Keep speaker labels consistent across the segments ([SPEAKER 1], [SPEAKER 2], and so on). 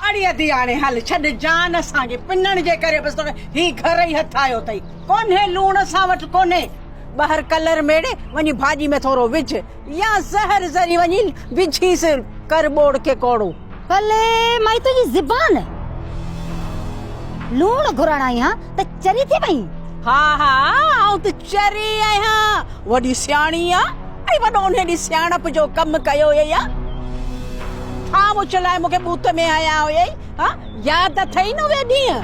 [SPEAKER 1] اڙي ادي هاڻي هل ڇڏ جان اسان کي پنڻ جي ڪري بس توکي هي گهر ئي هٿ آيو اٿئي. ڪونهي لوڻ اسان وٽ ڪونهي. ٻهر ڪلر ميڙي وڃي ڀاڄي ۾ ٿورو وجهه يا زهر ذري وڃي وجهيس ڪر ٻوڙ کي ڪوڙو.
[SPEAKER 2] بلي مائي تنهنجي زبان. لوڻ گهرڻ آئي هان ته چري ٿي وئين.
[SPEAKER 1] ها ها آئون ته چري آهيان. وڏي سياڻي آ ۽ وڏو انهي ڏينهن سياڻپ جو ڪم ڪيو هيئي ها. ٿانء اڇلائي مون کي ٻوٿ ۾ هنيا هيئي ها. ياد اٿئي نه اهي ڏينهن.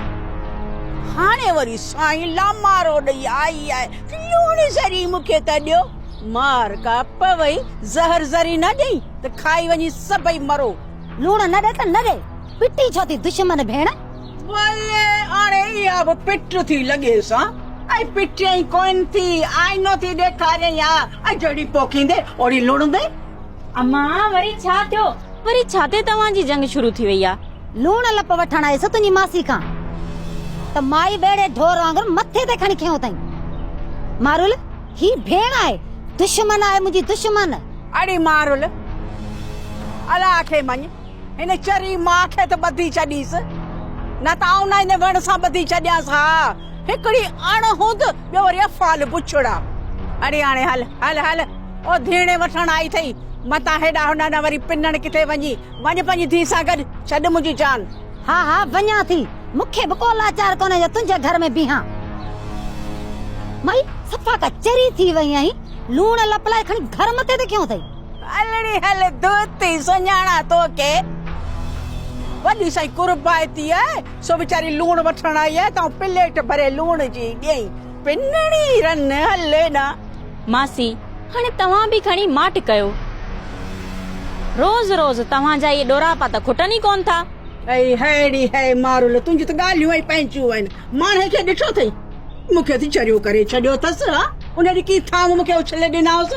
[SPEAKER 1] هاڻي وري سائين لامارو ڏئي آئي آهي ته لوڻ ذري مون کي ته ڏيو. مار ڪا پوي زهر ذري نه ڏئين ته کائي وڃي سڀئي مرو.
[SPEAKER 2] لوڻ نه ڏي ته نه ڏي. پٽي ڇو ٿي دشمن ڀيڻ.
[SPEAKER 1] ولي هاڻي اها به پٽ ٿي لڳيس ها. ۽ پٽيائين ڪونه ٿي، آئينو ٿي ڏيکاريائين ها. ۽ جهڙي پوکيندي اوڙي لڻندي.
[SPEAKER 3] امان وري ڇا ٿيو؟ وري ڇا تي توهان جي جنگ شروع ٿي وئي آ؟
[SPEAKER 2] لوڻ لپ وٺڻ آيس تنهنجي ماسي کان ته مائي ٻيڙي ڍور وانگر مٿي تي کڻي کنيو اٿائين. مارول، هي ڀيڻ آهي، دشمن آهي منهنجي دشمن.
[SPEAKER 1] اڙي مارول، الله کي مڃ، هن چري ماء کي ته ٻڌي ڇڏيس، نه ته آئون نه هن وڻ سان ٻڌي ڇڏيانس ها. هڪڙي اڻ هوند، ٻيو وري افعال بڇڙا. اڙي هاڻي هل، هل، هل، او ڌيڻي وٺڻ آئي اٿئي، متان هيڏانهن هوڏانهن نه وري پنڻ ڪٿي وڃي. وڃ پنهنجي ڌيء سان گڏ، ڇڏ منهنجي جان.
[SPEAKER 2] ها ها وڃان ٿي، مون کي به ڪو لاچار ڪونهي جو تنهنجي گهر ۾ بيهان. مائي، صفا ڪا چري ٿي وئي آهين، لوڻ لپ لائي کڻي گهر مٿي تي کنيو اٿئي.
[SPEAKER 1] هلڙي هل ڌوتي، سڃاڻان توکي. وڏي سائين قربائتي آهي، سو ويچاري لوڻ وٺڻ آئي آهي ته آئون پليٽ ڀري لوڻ جي ڏئين. پنڻي رن، هل هيڏانهن.
[SPEAKER 3] ماسي، هاڻي توهان به کڻي ماٺ ڪيو. روز روز توهان جا اهي ڏوراپا ته کٽن ئي ڪونه ٿا.
[SPEAKER 1] اي ههڙي هي مارول، تنهنجون ته ڳالهيون ئي پنهنجون آهن. ماڻهي کي ڏٺو اٿئي؟ مون کي ٿي چريو ڪري ڇڏيو اٿس. ها، ان ڏينهن ڪيئن ٿانو مون کي اڇلي ڏنائوس.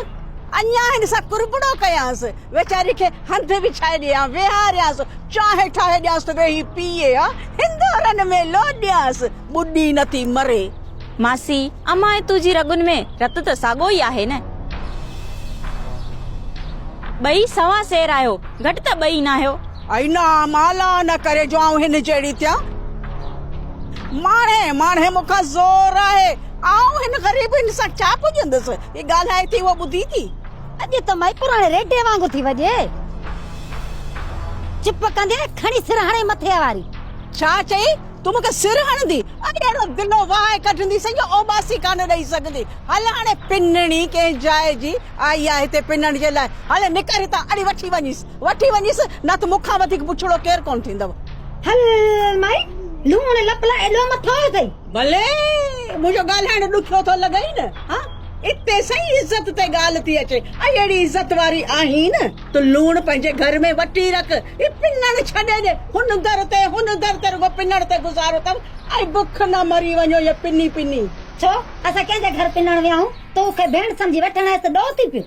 [SPEAKER 1] اڃا هن سان قربڙو ڪيانس. ويچاري کي هنڌ وڇائي ڏيان، ويهاريانس، چانهه ٺاهي ڏيانس ته ويهي پيئي ها. هندورن ۾ لوڏيانس، ٻڏي نه ٿي مري.
[SPEAKER 3] ماسي، امان ۽ تنهنجي رڳن ۾ رت ته ساڳو ئي آهي نه. ٻئي سوا سير آهيو، گهٽ ته ٻئي ناهيو.
[SPEAKER 1] اي نه مالا نه ڪري جو آئون هن جهڙي ٿيان. ماڻهي ماڻهي مون کان زور آهي. آئون هن غريب هن سان ڇا پڄندس. هي ڳالهائي ٿي اهو ٻڌي ٿي.
[SPEAKER 2] اڄ ته مائي پراڻي ريڊي وانگر ٿي وڄي. چپ ڪندي کڻي سر هڻي مٿي واري.
[SPEAKER 1] ڇا چئي؟ تون مون کي سر هڻندي؟ اڙي اهڙو دلو وهائي ڪڍنديسين جو اوٻاسي ڪانه ڏئي سگهندي. هل هاڻي پنڻي ڪنهن جاء جي آئي آهي هتي پنڻ جي لاء. هل نڪر هتان اڙي وٺي وڃيس، وٺي وڃيس نه ته مون کان وڌيڪ بڇڙو ڪير ڪونه ٿيندو.
[SPEAKER 2] هل مائي، لوڻ لپ لاء ايڏو مٿو آيو اٿئي.
[SPEAKER 1] ڀلي منهنجو ڳالهائڻ ڏکيو ٿو لڳئي نه؟ ها اتي سائين عزت تي ڳالهه ٿي اچي. اي اهڙي عزت واري آهين نه ته لوڻ پنهنجي گهر ۾ وٽي رک. هي پنڻ ڇڏي ڏي. هن در تي هن در تي رڳو پنڻ تي گذارو اٿم. ۽ بک نه مري وڃو اهي پني پني.
[SPEAKER 2] ڇو اسان ڪنهن جي گهر پنڻ ويا آهيون؟ تو کي ڀيڻ سمجهي وٺڻ آيس ته ڏوهه ٿي پيو.